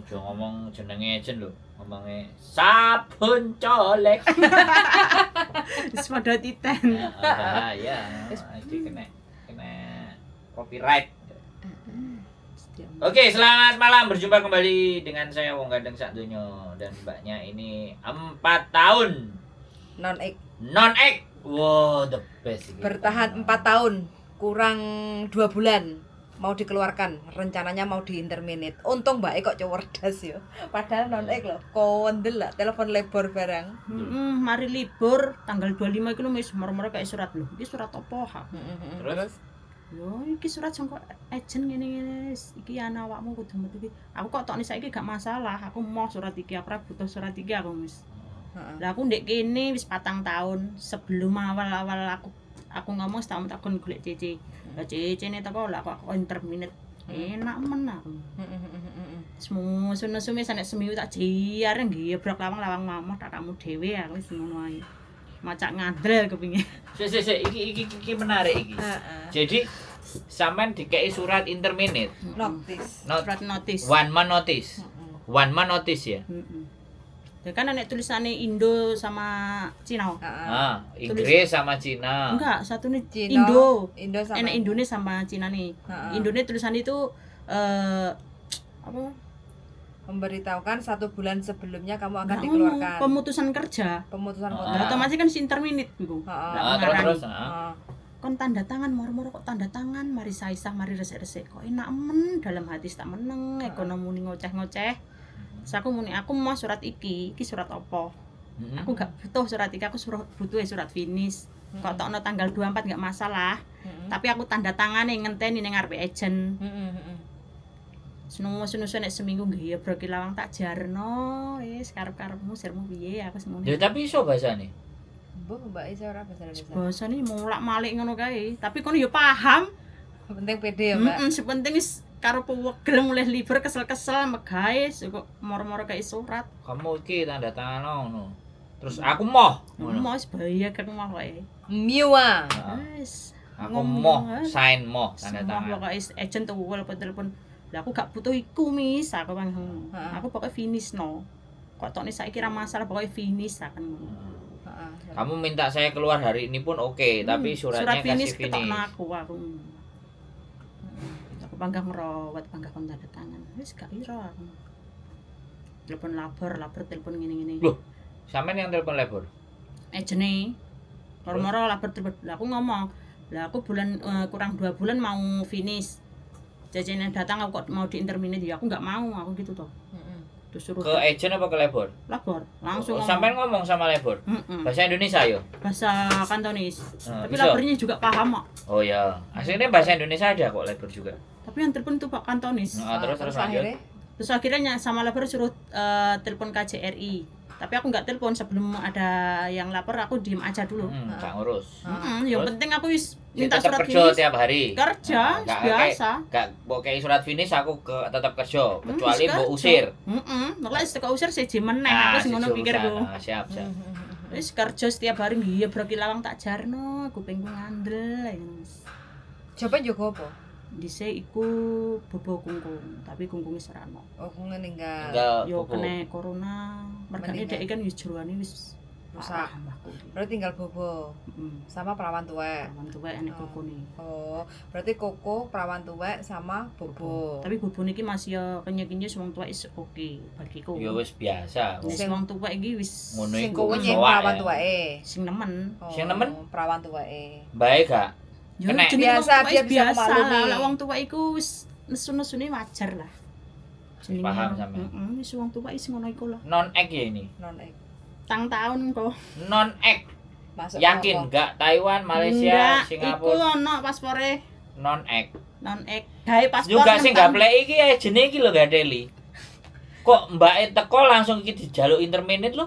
Aja ngomong jenenge agent lho, ngomongnya sabun colek. Wis padha titen. Bahaya. Iki kena kena copyright. Oke, selamat malam. Berjumpa kembali dengan saya Wong Ganteng Sak Dunyo dan mbaknya ini 4 tahun Non ek. Non ek. Wow, the best ini. Bertahan 4 tahun kurang 2 bulan mau dikeluarkan, rencananya mau di terminate. Untung Mbak E kok cerdas yo, padahal non ek loh, kondel lah telepon labor barang. Heeh, mari libur tanggal 25 iku lho wis moro-moro kayak surat lho. Iki surat apa, ha? Terus? Yo iki surat saka agent ngene-ngene, iki ana awakmu kudu metu iki. Aku kok tokne saiki gak masalah, aku mau surat iki, aku ora butuh surat iki aku wis. Lah aku ndek kene wis 4 tahun sebelum awal-awal aku ngomong setahun tak kon golek CC. Lah CC ne teko lah kok aku terminate. Enak men aku. Semusun-nesu wis nek seminggu tak jiar nggebrok lawang-lawang mamah tak kamu dhewe aku wis ngono ae. Macak ngandel kepingin. Sik sik sik, iki iki iki menarik iki. Jadi sampean dikei surat interminate, Notice. Not Surat notice. One month notice. One month notice ya. Heeh. Ya kan nek tulisannya Indo sama Cina. Ah, Inggris sama Cina. Enggak, satu nih Cina, Indo. Indo sama Enek Indone sama Cina nih. Indone tulisannya itu apa? Memberitahukan satu bulan sebelumnya kamu akan Enggak dikeluarkan. ngono, pemutusan kerja. Pemutusan Ah. kontrak. Lah otomatis kan si terminate iku. Heeh. Lah, Ah, terus ngarani. terus. Ah. Kon tanda tangan moro-moro kok tanda tangan mari saisah mari resik-resik kok enak men dalam hati tak meneng ekonomi ngoceh-ngoceh. Terus aku muni aku mau surat iki, iki surat apa? Aku gak butuh surat iki, aku suruh butuh surat finish. Kok tokno tanggal 24 gak masalah, tapi aku tanda tangan ngenteni ning ngarepe agent. Seneng-seneng nek seminggu nggih broki lawang tak jarno, wis karep-karepmu sirmu piye aku semono. Ya tapi iso bahasane. Mbok Mbak iso ora bahasa Indonesia? Basane molak-malik ngono kae, tapi kono ya paham. Penting pede ya, Mbak. Heeh, sepenting wis karo pewegel mulih libur kesel-kesel megawe kok moro-moro kayak surat. Kamu iki tanda tangan ngono. Terus aku moh ngono. Mau wis bahaya kan mau wae. Miwa. Heeh. Wis. Aku Ngomong, moh eh. sign moh tanda Semua tangan. pokoke agent tuh telepon telepon. Lah aku gak butuh iku, Mis, aku bang. Aku pokoknya finish no. Kok tokne saiki ra masalah pokoknya finish akan ngono. Heeh. Kamu minta saya keluar hari ini pun oke, tapi suratnya Surat finish kasih finish. ketokno aku. Aku panggah ngerawat, panggah kon tanda tangan. Wis gak ira aku. Telepon labor, labor telepon ngene-ngene. Loh. Sampean yang telepon labor. Agene moro-moro labor telepon. Lah aku ngomong, lah aku bulan kurang 2 bulan mau finish. Jajanan datang aku kok mau di terminate ya aku nggak mau aku gitu toh. Terus suruh Ke agent apa ke labor? labor langsung Oh, ngomong. sampean ngomong sama labor. Bahasa Indonesia yo. Bahasa Kantonis. Nah, Tapi bisa? labornya juga paham kok. Oh ya, aslinya bahasa Indonesia ada kok labor juga. Tapi yang telepon itu Pak Kantonis. Nah, terus terus lanjut. Akhirnya Terus akhirnya sama labor suruh telepon KJRI. Tapi aku nggak telepon sebelum ada yang lapor aku diem aja dulu. Gak ngurus. Yang Terus? penting aku wis Ya, minta tetap surat kerja finish. tiap hari. Kerja, Nah, nggak biasa. Gak mbok kei surat finish aku ke tetap kerja, kecuali Wis mbok kerja. usir. Heeh, nek wis teko usir siji meneh Nah, aku sing ngono siji pikirku. urusan. Nah, siap, siap. Wis kerja setiap hari nggih broki lawang tak jarno, kupingku ngandel ya ngono wis. Coba njogo apa? Dhisik iku bobo kungkung, tapi kungkunge wis ora ono. Oh, aku meninggal. Tinggal Yo bobo. kena corona, mergane Meninggal. dhek kan wis jeroane wis Rusak. parah mbahku. Berarti tinggal bobo Heeh. sama perawan tuwek. Perawan tuwek enek Oh. kokone. Oh, berarti koko, perawan tuwek sama bobo. Tapi bobone iki masih ya kenye-kenye wong tuwek is oke bagiku. Ya wis biasa. Wis Sing- wong tuwek iki wis Ngono Sing iku kowe nyeng soak perawan ya. tuweke. sing nemen. Oh, Sing nemen? Perawan tuweke. Baik gak? Ya Kena. jenenge Biasa, wong tuwek dia wis bisa biasa memaklumi. lah. Lah wong tuwek iku wis nesu-nesune wajar lah. Jenenge Paham sampean. Heeh, wis wong tuwek wis ngono iku lah. Non ek ya ini. Non ek. Tang tahun kok. Non ek. Masuk Yakin kelompok. gak Taiwan, Malaysia, Enggak, iku Singapura ono paspore non ek. non ek. Gawe paspor. Juga sing enam tahun. gaplek iki agene iki lho gadeli. Kok mbake teko langsung iki dijaluk interminate lho?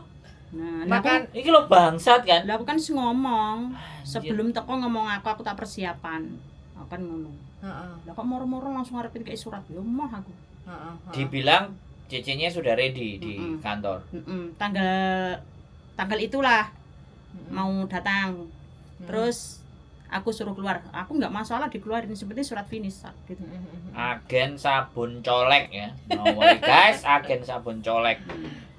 Nah, lah aku, Makan Iki lho bangsat kan. lah aku kan wis ngomong. Anjir. Sebelum teko ngomong aku tak persiapan. Aku kan ngono. Heeh, Lah kok moro-moro langsung ngarepin kayak surat ya moh aku. heeh, heeh. Dibilang CC-nya sudah ready di kantor. Heeh, tanggal tanggal itulah Heeh. mau datang. Heeh. Terus Aku suruh keluar. Aku nggak masalah dikeluarin, sebenarnya surat finish gitu. Agen sabun colek ya. No worry, guys, agen sabun colek.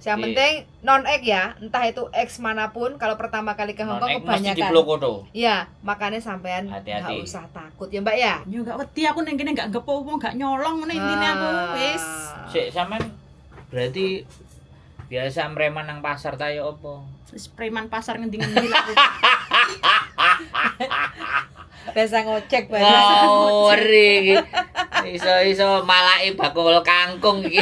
Yang Iya. penting non ek ya, entah itu X manapun kalau pertama kali ke Hong Kong Non-ek mesti kebanyakan. diplokoto. Iya, makanya sampean Hati-hati. nggak usah takut ya Mbak ya. Ya nggak wedi aku ning kene, nggak nggepo wong, nggak nyolong ngono intine aku wis. Ah. Sik, sampean berarti biasa mreman nang pasar ta ya apa? Wis preman pasar ngendi-ngendi lah aku. Biasa ngocek banyak. Ngawur iki. Iso-iso malaki bakul kangkung iki.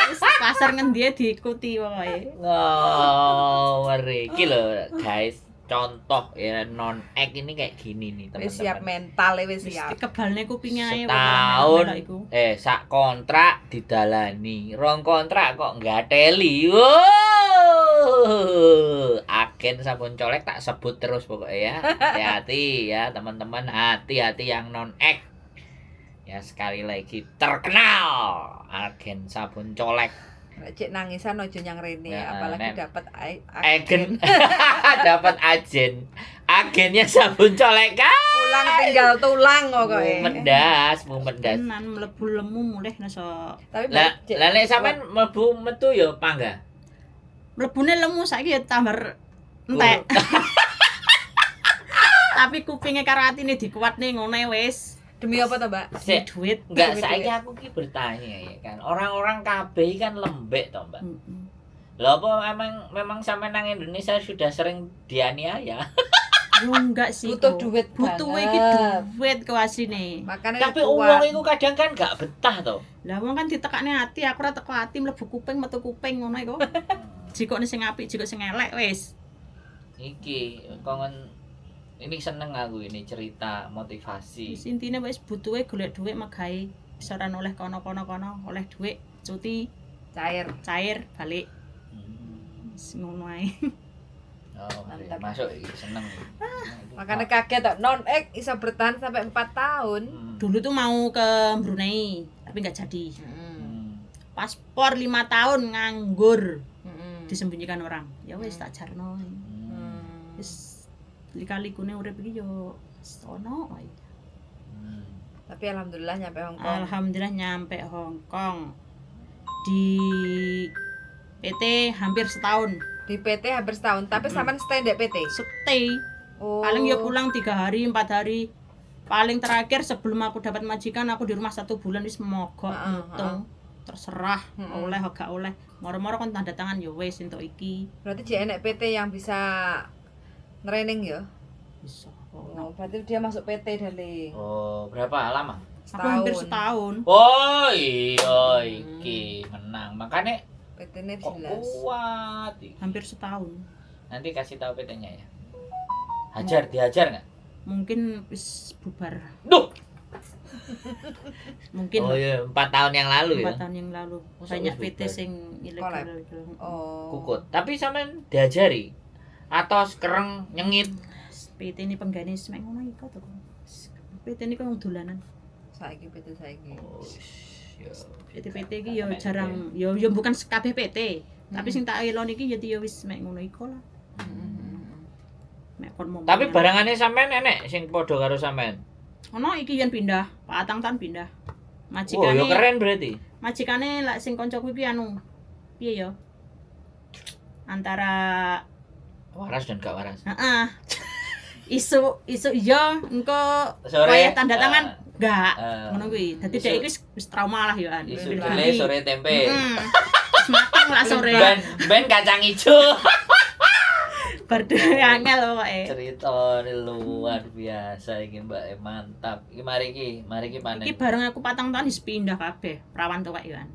Wis pasar ngendi ae diikuti pokoke. Ngawur iki lho, guys. Contoh ya non ek ini kayak gini nih, Wis siap teman-teman. mental wis Wis siap. dikebalne kupinge ae Setahun pokoke iku. Sak kontrak didalani, rong kontrak kok nggateli. Wow. Agen sabun colek tak sebut terus pokoknya ya. Hati-hati ya teman-teman, hati-hati yang non ek. Ya sekali lagi terkenal agen sabun colek. Nek cek nangisan ojo nyang rene, Ya, apalagi nek- dapat Agen dapat agen. Agennya sabun colek kan. Pulang tinggal tulang pokoke. Mendas, mendas. Tenan mlebu lemu mulih neso. Tapi Lah, Mbak, cek- lah nek sampean mlebu metu ya pangga. Mlebune lemu saiki ya tambah entek. Tapi kupinge karo atine dikuatne ngono ae wis. Demi apa to, Mbak? Sik, Duit. enggak, Duit, saiki duit. aku ki bertanya ya kan. Orang-orang KB kan lembek toh, Mbak. Heeh. Lah apa emang memang sampe nang Indonesia sudah sering dianiaya? Yo enggak sih. Butuh kok. duit Butuh iki banget. duit kewasine. Makanya Tapi kuat. uang itu kadang kan gak betah toh. Lah wong kan ditekakne ati, aku ora teko ati mlebu kuping metu kuping ngono iku. Jikokne sing apik, jikok sing elek wis. Iki kongen ini seneng aku ini cerita motivasi. Wis intine wis butuhe golek duit megawe bisa ora oleh kono-kono kono, oleh duit cuti Cair. cair balik Hmm. wis ngono ae. Oh, Mantap. masuk iki seneng. Makanya kaget tok non ek iso bertahan sampai 4 tahun. Hmm. Dulu tuh mau ke Brunei, tapi nggak jadi. Hmm. Paspor 5 tahun nganggur, Heeh. disembunyikan orang. Ya wis tak jarno. Hmm. Wis lika-likune urip iki yo wis ono wae. Hmm. Tapi alhamdulillah nyampe Hong Kong. Alhamdulillah nyampe Hong Kong. Di PT hampir setahun. Di PT hampir setahun, tapi sampean stay di PT. Stay. Oh. Paling ya pulang 3 hari, 4 hari. Paling terakhir sebelum aku dapat majikan aku di rumah satu bulan wis mogok mutung. Terserah oleh gak oleh. Moro-moro kon tanda tangan ya wis entuk iki. Berarti jek enek PT yang bisa training ya. Bisa. Oh, berarti dia masuk PT darling. Oh, berapa lama? Aku hampir setahun. Oh iya iki menang. Makanya PT-nya kok jelas. kuat iki. Hampir setahun. Nanti kasih tahu PT-nya ya. Hajar, dihajar nggak? Mungkin wis bubar. Duh. Mungkin Oh iya, 4 tahun yang lalu ya. 4 tahun yang lalu. Masa Banyak wis PT bubar? sing ilegal. Kolab. Ilegal. Oh. Kukut. Tapi sampean diajari atau kereng nyengit. PT ini penggane semek ngono iku to. PT ini kok wong dolanan. Saiki PT saiki. Oh, ya. PT PT iki ya jarang ya ya bukan kabeh PT. Tapi sing tak elon iki ya ya wis mek ngono iku lah. Mek kon momong. Tapi barangannya sampean enek sing padha karo sampean. ono iki yen pindah, patang tahun pindah. Oh, Majikane ya keren berarti. Majikane lak sing koncoku iki anu. Piye ya? Antara Waras dan gak waras. heeh. Isu isu iya engko Sore, wayah tanda tangan enggak. eh, Ngono kuwi. Dadi isu- dhek iki wis trauma lah ya an. Isu Wis dele sore tempe. Heeh. Wis mateng lah sore. Ben ben kacang ijo. Bar dhewe angel pokoke. Cerita ini luar biasa iki Mbak, mantap. Iki mari iki panen. Iki bareng aku patang tahun wis pindah kabeh, perawan tuwek yo an.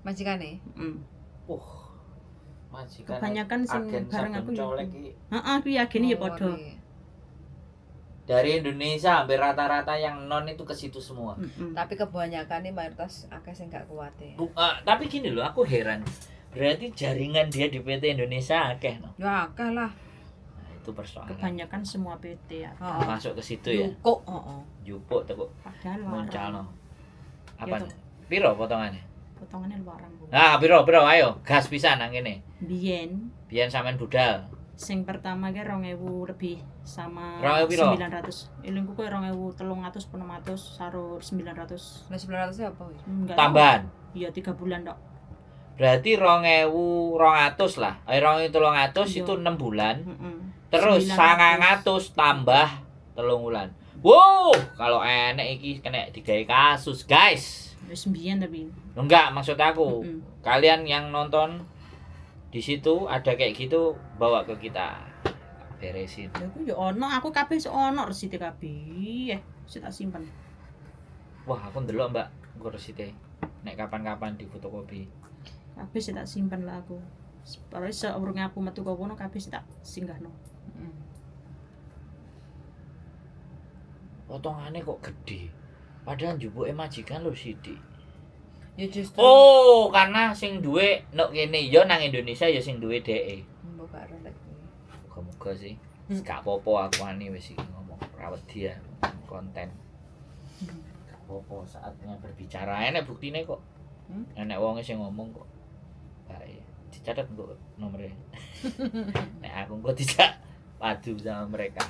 Majikane. Heeh. Majikan Kebanyakan sing agen bareng sabun aku ya. colek iki Heeh, kuwi agene ya padha. Oh, iya. dari Indonesia hampir rata-rata yang non itu ke situ semua. Heeh. Tapi kebanyakan ini mayoritas akeh sing gak kuat ya. Tapi gini loh, aku heran. Berarti jaringan dia di PT Indonesia akeh no. Ya akeh lah. Nah, itu persoalan. Kebanyakan semua PT ya. Heeh. Masuk ke situ ya. Yukuk, heeh. Jupuk teko Padahal larang. muncalno. Apa? Ya, toh. Piro potongannya? Potongannya larang, Bu. Nah, piro piro ayo gas pisan nang kene. Biyen Biyen sampean budal. Sing pertama ki 2000 lebih sama 2000 piro? 900. Elingku kuwi 2300 apa 600 karo 900. Nah, 900 apa wih? Enggak. Tambahan. Iya, 3 bulan tok. Berarti 2200 lah. 2300 Iya. itu 6 bulan. Heeh. Terus 900 tambah 3 bulan. Wow, kalau enek iki kena digawe kasus, guys. Wis mbiyen tapi. Enggak, maksud aku. Mm-mm. Kalian yang nonton di situ ada kayak gitu bawa ke kita. Beresin. Lha ku ya ono, aku kabeh wis ono resite kabeh. Wis tak simpen. Wah, aku ndelok, Mbak, engko resite. Nek kapan-kapan di fotokopi. Kabeh sih tak simpen lah aku. Pokoke seurunge aku metu kok kono kabeh sih tak singgahno. Potongannya kok gede. Padahal njupuke majikan lho sithik. Ya justru. Oh, karena sing duwe nek kene ya nang Indonesia ya sing duwe dheke. Mbok gak ero lek kuwi. Muga-muga sih. Gak apa-apa aku ani wis iki ngomong ra wedi ya konten. Gak apa-apa saatnya berbicara. Enek buktine kok. Enek wonge sing ngomong kok. Baik, dicatat kok nomornya. Nek aku kok tidak padu sama mereka.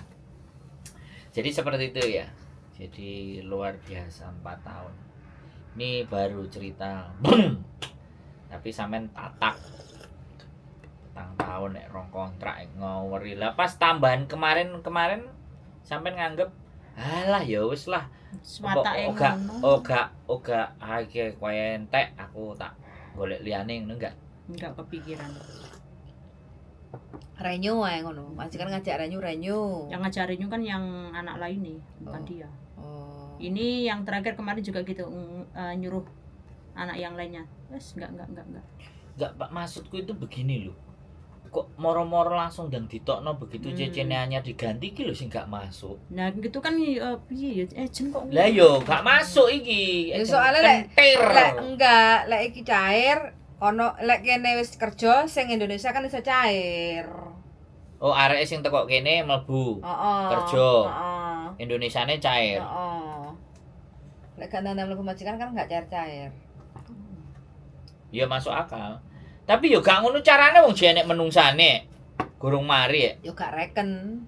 Jadi seperti itu ya. Jadi luar biasa 4 tahun. Ini baru cerita. Tapi sampean tatak 4 tahun nek rong kontrak ngaweri. Lah pas tambahan kemarin-kemarin sampean nganggep alah ya wis lah. Swatake Ora ngono. ora ora iki kowe entek aku tak golek liyane ngono enggak? Enggak kepikiran. Renew ae ngono. Majikan ngajak renew renew. Yang ngajarinnya kan yang anak lain nih, bukan Oh. dia. Oh. Ini yang terakhir kemarin juga gitu nyuruh anak yang lainnya. Wes enggak. Enggak, Pak, maksudku itu begini loh. Kok moro-moro langsung dan ditokno begitu CC-ne anyar diganti iki lho sing gak masuk. Nah, gitu kan piye ya agent kok. Lah yo gak masuk iki. Ya, Agent soalnya lek- kentir. Lek enggak, lek iki cair ono lek kene wis kerja sing Indonesia kan iso cair. Oh, areke sing teko kene mlebu. Heeh. Kerja. Heeh. Indonesiane cair. Heeh. Lek gak nandang mlebu majikan kan enggak cair-cair. Ya masuk akal. Tapi yo gak ngono carane wong jek enek menungsane. Gurung mari ya Yo gak reken.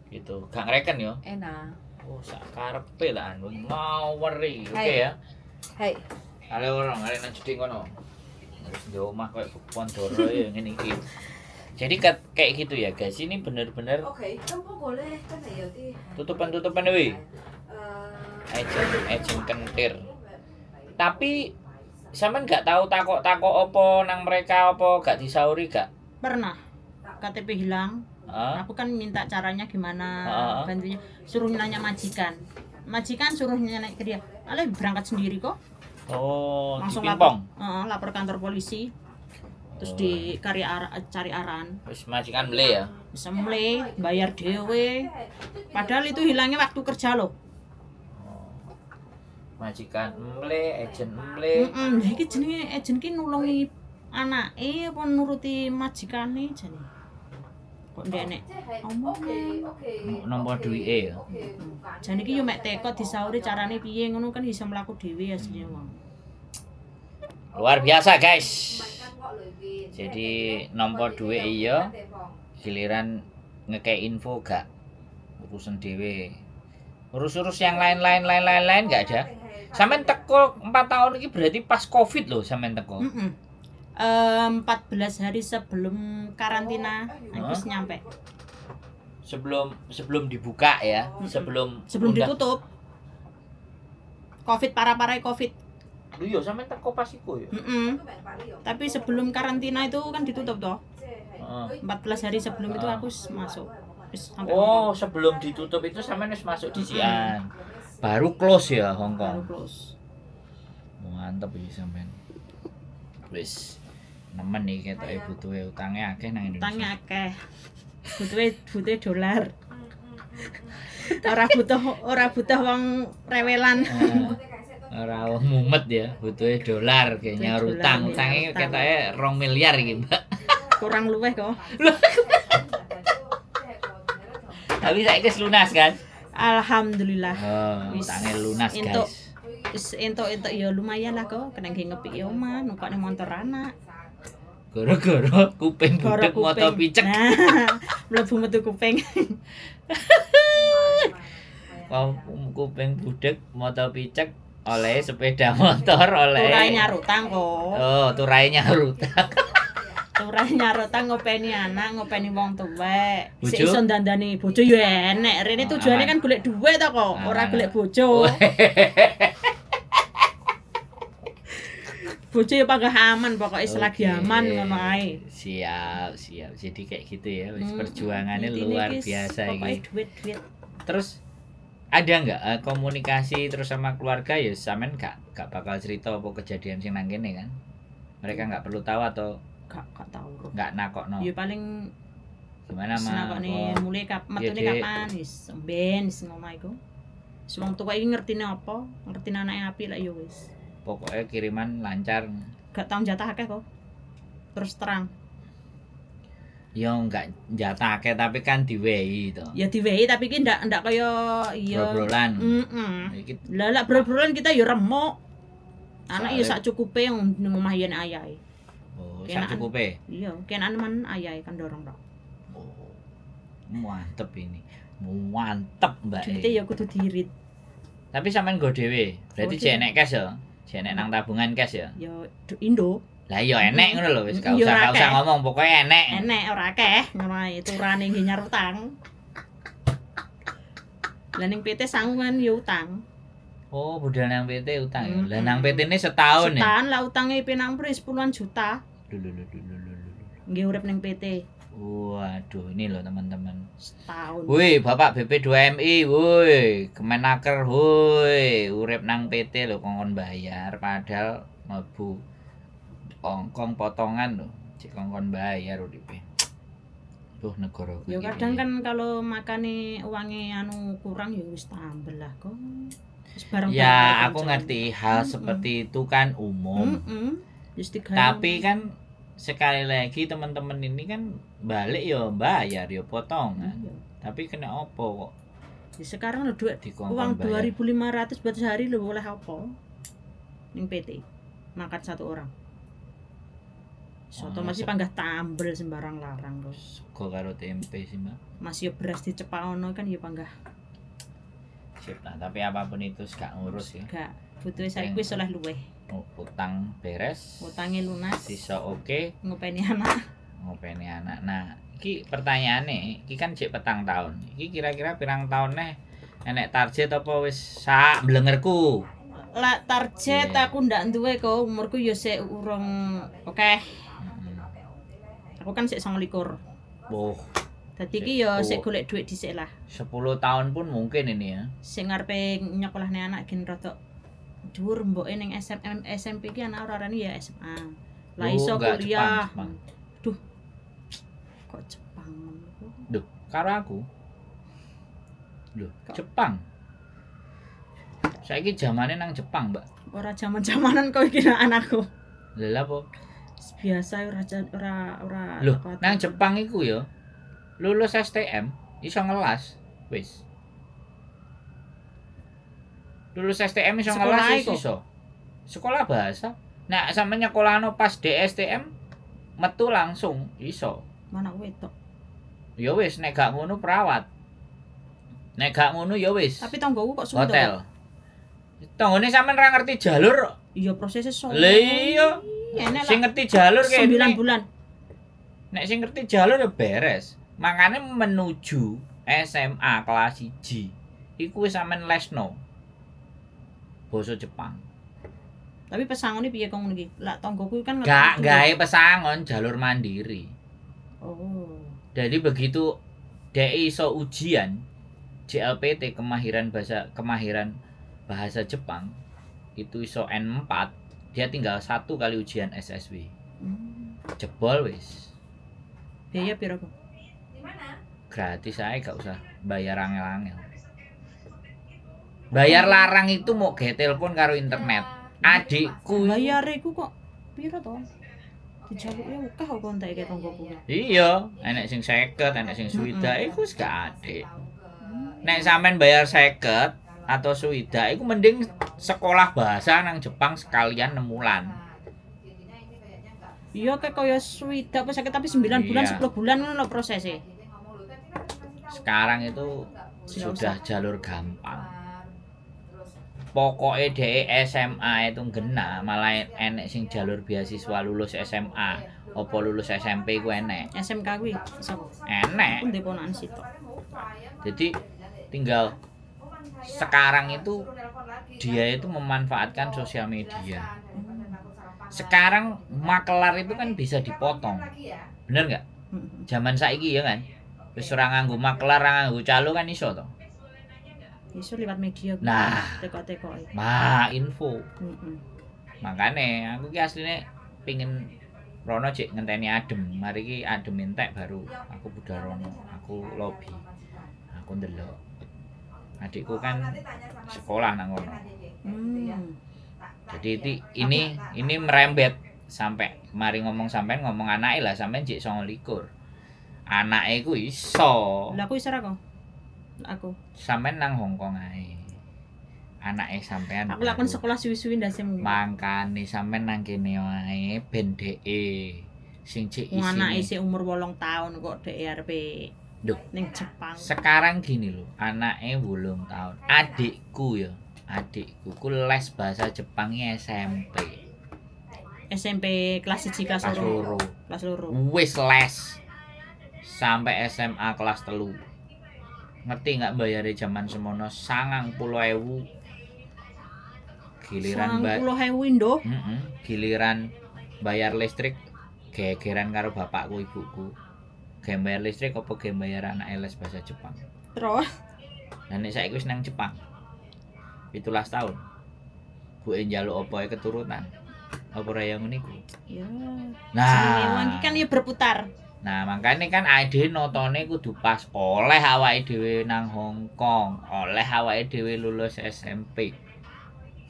gitu. Gak ngreken yo. Enak. Oh, sak karepe lah anu ngaweri. Oke Hai. ya. Hai. Ale orang, ale nang jeding kono. Harus di omah koyo Pondoro ya ngene iki. Jadi kayak gitu ya guys, ini bener-bener Oke, kamu boleh kan ya ti. tutupan-tutupan wi. Agent, agent kentir. Tapi sampean gak tahu takok-takok opo nang mereka opo gak disauri gak? Pernah KTP hilang. Hah? Aku kan minta caranya gimana Ah. bantunya. Suruh nanya majikan. Majikan suruh nanya ke dia. Ale berangkat sendiri kok. Oh, di Langsung pingpong. lapor, heeh, lapor kantor polisi. Terus Oh. di karya cari arahan. Wis majikan beli ya. Bisa mulai bayar dewe. Padahal itu hilangnya waktu kerja loh. Oh. Majikan emble, agent emble. Heeh, lha iki jenenge agent ki nulungi anake apa nuruti majikane jane. Kok ndek nek omongan. Nompo duwike ya. Jane iki yo mek teko disauri carane piye ngono kan bisa mlaku dhewe asline wong. Luar biasa guys. Jadi nompo duit iya, giliran ngekei info gak urusan dhewe. Urus-urus yang lain-lain lain-lain lain gak ada. Sampean teko 4 tahun ini berarti pas Covid loh sampean teko. Heeh. 14 hari sebelum karantina aku wis nyampe. Sebelum sebelum dibuka ya, sebelum Sebelum undang- ditutup. Covid parah-parah Covid. Lho iya sampean teko pas iku ya. Mm-mm. Tapi sebelum karantina itu kan ditutup toh. Heeh. 14 hari sebelum itu aku wis masuk. Wis sampai Oh, Hong Kong. sebelum ditutup itu sampean wis masuk di Xi'an. Baru close ya Hong Baru Kong. close. Mantep iki sampean. Wis nemen iki ketoke butuhe utange akeh nang Indonesia. Utangnya akeh. Butuhe butuhe dolar. Ora butuh wong rewelan. Heeh. Ora wong mumet ya, butuhe dolar kayaknya Butuhe dolar, utang. iya, Utange utang. ketoke 2 miliar iki, Mbak. Kurang luweh kok. Tapi saiki wis lunas kan? Alhamdulillah. Oh, Wis utange lunas, entuk. guys. Wis entuk-entuk ya lumayan lah kok, kena nggih ngepik ya omah, nukokne motor anak. Gara-gara kuping Gara budek moto kuping. picek. Nah, mlebu metu kuping. Kuping budek moto picek oleh sepeda motor oleh. Turahe nyaur utang kok. Oh, turahe nyaur utang. Turahe nyaur utang ngopeni anak, ngopeni wong tuwek. Sik Bojo? iso dandani bojo ya enek. Rene Oh, tujuane aman. kan golek duit to kok, ora Aman. golek bojo. Bojo ya panggah aman pokoke selagi Oke. aman ngono ae. Siap, siap. Jadi kayak gitu ya, wis Hmm, perjuangannya intine luar iki biasa pokoke iki. duit-duit. Terus ada nggak komunikasi terus sama keluarga ya sampean gak bakal cerita apa kejadian sing nang kene kan? Mereka nggak perlu tahu atau Gak tau. nggak nakokno. Ya paling Gimana mah? senakone mulai kap metune Iya, Dek. kapan wis ben wis ngono iku. Wis wong tuwa iki ngertine apa, ngertine anake apik lek ya wis. Pokoknya kiriman lancar. Gak tau jatah akeh kok. Terus terang. Ya nggak jatah akeh tapi kan diwehi to. Ya diwehi tapi ki ndak kaya iya. Brobrolan. Heeh. Iki Lah lek brol-brolan kita ya remuk. Anak ya Soalnya- sak cukupe yang nang omah yen ayahe. oh, Kenaan. sak cukupe. Iya, kenaan man ayahe kan dorong tok. Oh. Mantep ini. Mantep, Mbak. Duite ya kudu diirit. Tapi sampean go dhewe. Berarti Go jek dhewe. enek cash ya. Jek enek nang tabungan cash ya. Ya Indo Lah iya enek ngono lho wis gak Iya, usah ora gak usah akeh. ngomong pokoknya enek. enek ora akeh ngono ae turane nggih nyar utang. Lah ning PT sangungan ya utang. Oh, budal nang PT utang ya. Lah Mm-mm. nang PT ini setahun ya. Setahun lah utangnya pinang piro 10-an juta. Lho lho lho lho lho lho, lho. Nggih urip ning PT Waduh, ini loh teman-teman. setahun. Woi, Bapak BP2MI, woi, Kemenaker, woi, urip nang PT lho kongkon bayar padahal mlebu ongkong potongan lho, cek kongkon bayar uripe. Duh, negara Ya kadang kan kalau makane uangnya anu kurang ya wis tambel lah kok. Wis bareng Ya, aku ngerti hal seperti itu kan umum. Heeh. Wis digawe. Tapi kan sekali lagi teman-teman ini kan balik ya bayar ya potongan. Iya. Tapi kena opo kok Ya, sekarang lho duit dikongkon uang bayar. 2.500 buat sehari lho boleh apa? Ning PT. Makan satu orang. Soto Oh, masih panggah tambel sembarang larang kok. Sego karo tempe sih, Mbak. Masih ya beras dicepakono kan ya panggah Sip lah, tapi apapun itu gak ngurus ya. gak butuhe saiki wis oleh luweh. Oh, utang beres. Utange lunas. Sisa oke, Ngopeni anak. ngopeni anak. Nah, iki pertanyaane, iki kan cek petang tahun. Iki kira-kira pirang tahun neh enek target apa wis sak blengerku? Lah target Iya. aku ndak duwe kok, umurku ya sik urung akeh. Heeh. Aku kan sik 29. Oh, Dadi iki ya Sik sik golek duit dhisik lah. 10 tahun pun mungkin ini ya. Sing ngarepe nyekolahne anak gen rada dhuwur mboke ning SM, SMP ki anak ora-orane ya SMA. Lah Oh, iso enggak, kuliah. Jepang, Jepang. Duh. Kok Jepang ngono? Duh, karo aku. Duh, Jepang. Saiki zamane nang Jepang, Mbak. Ora jaman-jamanan kok iki nak anakku. Lha lha apa? Biasa ora ora ora Loh, apa- nang Jepang iku ya lulus STM iso ngelas, wis. Lulus STM iso Sekolah ngelas wis iku? iso. Sekolah bahasa. Nah, sampe nyekolahno pas DSTM metu langsung iso. Mana wedok. Ya wis nek gak ngono perawat. Nek gak ngono ya wis. Tapi tanggoku kok suwe to, Hotel. Tanggone sampean ra ngerti jalur. Iya prosesnya so. Lah iya. Enek Sing lah. ngerti jalur kene. 9 bulan. Nek sing ngerti jalur ya beres. Makane menuju SMA kelas 1 iku wis sampean lesno. Basa Jepang. Tapi pesangone piye kok ngono iki? Lah tanggoku kan ngerti Gak duit. gawe pesangon jalur mandiri. Oh. Jadi begitu dhek iso ujian JLPT kemahiran bahasa Jepang itu iso N4, dia tinggal satu kali ujian SSW. Jebol wis. Biaya piro kok? Gratis aja gak usah bayar angel-angel. Bayar larang itu mau gawe telepon karo internet. Adikku Bayar iku kok piro to? Dijaluke akeh kok entek tanggoku. Iya, enek sing 50, enek sing swidak iku wis gak adik. Nek sampean bayar 50 atau swidak iku mending sekolah bahasa nang Jepang sekalian 6 wulan. Iya kayak kaya swidak apa sakit tapi 9 bulan Iya. 10 bulan ngono lho prosesnya. Sekarang itu sudah jalur gampang. Pokoknya DE SMA itu gena, malah enek sing jalur beasiswa lulus SMA, apa lulus SMP ku enek. SMK kuwi sapa? Enek. Aku ndek ponakan sitok. Jadi tinggal sekarang itu dia itu memanfaatkan sosial media. Sekarang makelar itu kan bisa dipotong. Bener nggak? Heeh. Zaman saiki ya kan. Wis ora nganggo makelar, ora nganggo calo kan iso to. Iso lewat media kuwi. Nah. Teko-tekoke. Ma info. Heeh. Makane aku ki asline pingin rono cek ngenteni adem. Mari ki adem entek baru aku budal rono, aku lobby. Aku ndelok. Adikku kan sekolah nang kono. Jadi ini merembet sampai mari ngomong sampean ngomong anake lah sampean jek 29. Anake ku iso. Lah aku iso ra kok. Aku. Sampean nang Hongkong ae. Anake sampean. Aku lakon baru. sekolah suwi-suwi ndasem. Mangkane sampean nang kene wae ben dheke sing cek Wong anake isine. isih umur 8 tahun kok dhek arepe Duh. ning Jepang. Sekarang gini loh, anake 8 tahun. Adikku ya, adikku ku les bahasa Jepangnya SMP. SMP kelas 1 kelas Kelas 2. loro. Kelas 2. Wis les sampai SMA kelas 3. Ngerti nggak bayare zaman semono 90.000. Giliran 90.000 Indo. Giliran bayar listrik gegeran karo bapakku ibuku. Ge bayar listrik apa ge bayar anak les bahasa Jepang. Terus Lah nek saiki wis nang Jepang. 17 tahun. Buke njaluk apa ae keturutan. Apa ora yang ngene iku? ya. Nah. Jenenge wong iki kan ya berputar. Nah, makanya kan ade notone kudu pas oleh awake dhewe nang Hong Kong, oleh awake dhewe lulus SMP.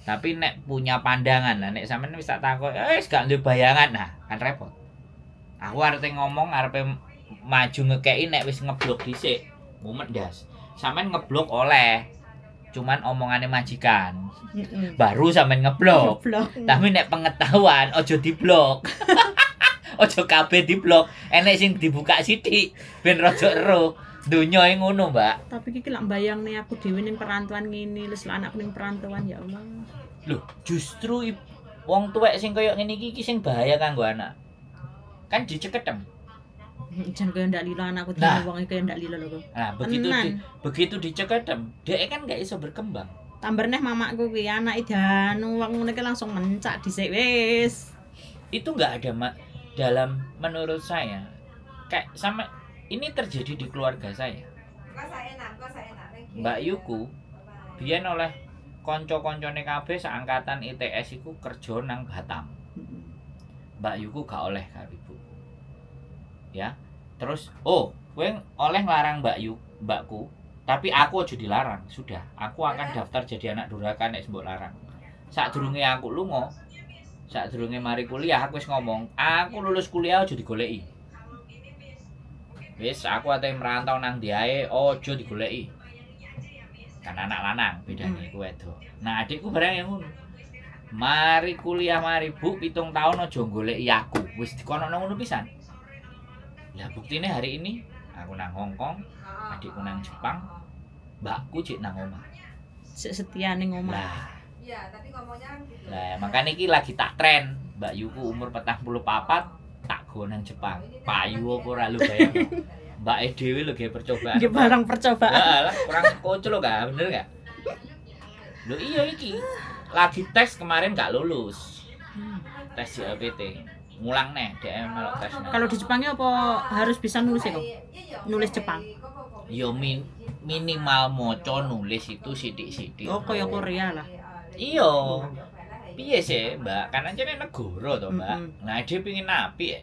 Tapi nek punya pandangan, lah nek sampean wis tak takok, wis gak duwe bayangan, nah kan repot. Aku arepe ngomong arepe maju ngekeki nek wis ngeblok dhisik, mumet ndas. Sampean ngeblok oleh, cuman omongane majikan. Heeh. Baru sampean ngeblok. Ngeblok. Tapi nek pengetahuan ojo diblok. Ojo kabeh diblok, enek sing dibuka sithik ben rada ero. Donya e ngono, Mbak. Tapi iki lak mbayangne aku dhewe ning perantauan ngene, lho lak anakku ning perantauan ya Allah. Loh, justru wong tuwek sing koyo ngene iki iki sing bahaya kanggo anak. Kan diceketem. Jan kaya ndak lila anakku Nah. dene wong kaya ndak lila lho kok. Nah, begitu Tenan. begitu diceketem, dhek kan gak iso berkembang. Tambah neh mamakku kuwi anake danu wong ngene iki langsung mencak dhisik wis. Itu nggak ada dalam menurut saya kayak sama ini terjadi di keluarga saya. Mbak Yuku biyen oleh kanca-kancane kabeh seangkatan ITS iku kerja nang Batam. Mbak Yuku gak oleh karo ibu. Ya. Terus oh, kowe oleh nglarang Mbak Yu, mbakku, tapi aku aja dilarang. Sudah, aku akan daftar jadi anak durhaka nek mbok larang. Sadurunge aku lunga, sadurunge mari kuliah aku wis ngomong, aku lulus kuliah aja digoleki. Wis aku ate merantau nang ndi ae aja digoleki. Kan anak lanang bedane iku wedok. Nah, adikku barang yang ngono. Mari kuliah mari Bu 7 tahun aja goleki aku. Wis dikonokno ngono pisan. Lah buktine hari ini aku nang Hong Kong, adikku nang Jepang, mbakku cek nang omah. Sik setia ning omah. Lah, lah makanya iki lagi tak tren. Mbak Yuku umur 44 tak go nang Jepang. Payu apa ora lu bayang. Mbak e dhewe lho gawe percobaan. Nggih barang percobaan. Lah, lah, kurang kocok gak bener gak? Lho iya iki. Lagi tes kemarin gak lulus. Tes JLPT. Ngulang neh, DM melok tes neh. Kalau di Jepangnya apa harus bisa nulis ya kok? Nulis Jepang. Yo minimal maca nulis itu sithik-sithik. Oh, kaya Korea lah. Iya. Piye sih, Mbak? Kan ancene negara to, Mbak. Mm-mm. Nah, dia pengin apik.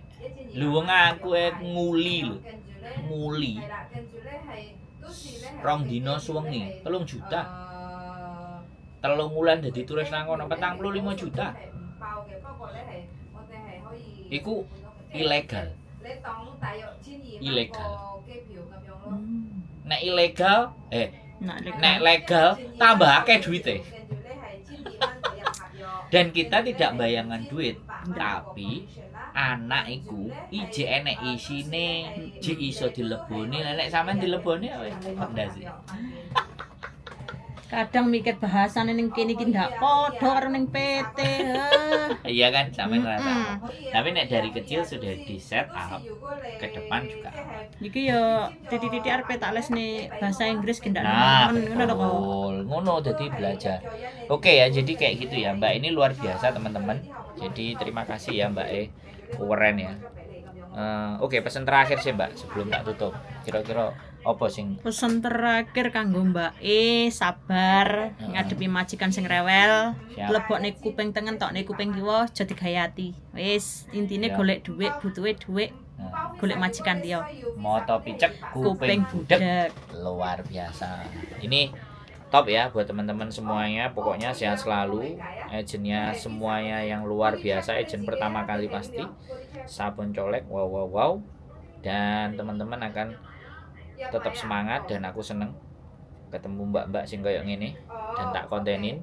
Lho wong aku e nguli lho. Nguli. Rong dina suwengi, 3 juta. 3 wulan dadi turis nang kono 45 juta. Iku ilegal. Ilegal. Nek ilegal, Nek legal. nek legal tambah akeh duite. Dan kita tidak bayangan duit, tapi anak iku ije enek isine, jek iso dileboni. Lah nek sampean dileboni ya wis ndak sih. Kadang mikir bahasane ning kene iki ndak padha karo ning PT. Heh. Iya kan, sampean ngerasa. Mm-mm. Tapi nek dari kecil sudah di set up, ke depan juga aman. Iki yo titik-titik arep tak lesne bahasa Inggris ki ndak Nah, nemen ngono lho kok. betul. Ngono jadi belajar. Oke ya, jadi kayak gitu ya, Mbak. Ini luar biasa, teman-teman. Jadi terima kasih ya, Mbak E. Keren ya. Oke, pesan terakhir sih, Mbak, sebelum tak tutup. Kira-kira apa sing Pesan terakhir kanggo Mbak E, sabar ngadepi majikan sing rewel. Siap. Lebokne kuping tengen tokne kuping kiwa, aja digawe ati. Wis, intine Ya. golek dhuwit, butuhe dhuwit, Nah, golek majikan liya. moto picek Kuping kuping budek. budek. Luar biasa. Ini top ya buat teman-teman semuanya. Pokoknya sehat selalu. Agentnya semuanya yang luar biasa. Agent pertama kali pasti. Sabun colek. Wow wow wow. Dan teman-teman akan tetap semangat dan aku seneng ketemu mbak-mbak sing koyo ngene dan tak kontenin.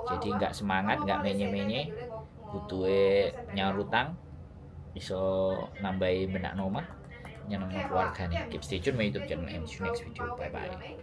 Jadi nggak semangat, nggak menye-menye, butuhe nyaur utang iso nambahi benak omah, nyenengno keluargane. Keep stay tune my YouTube channel and see you next video. Bye bye.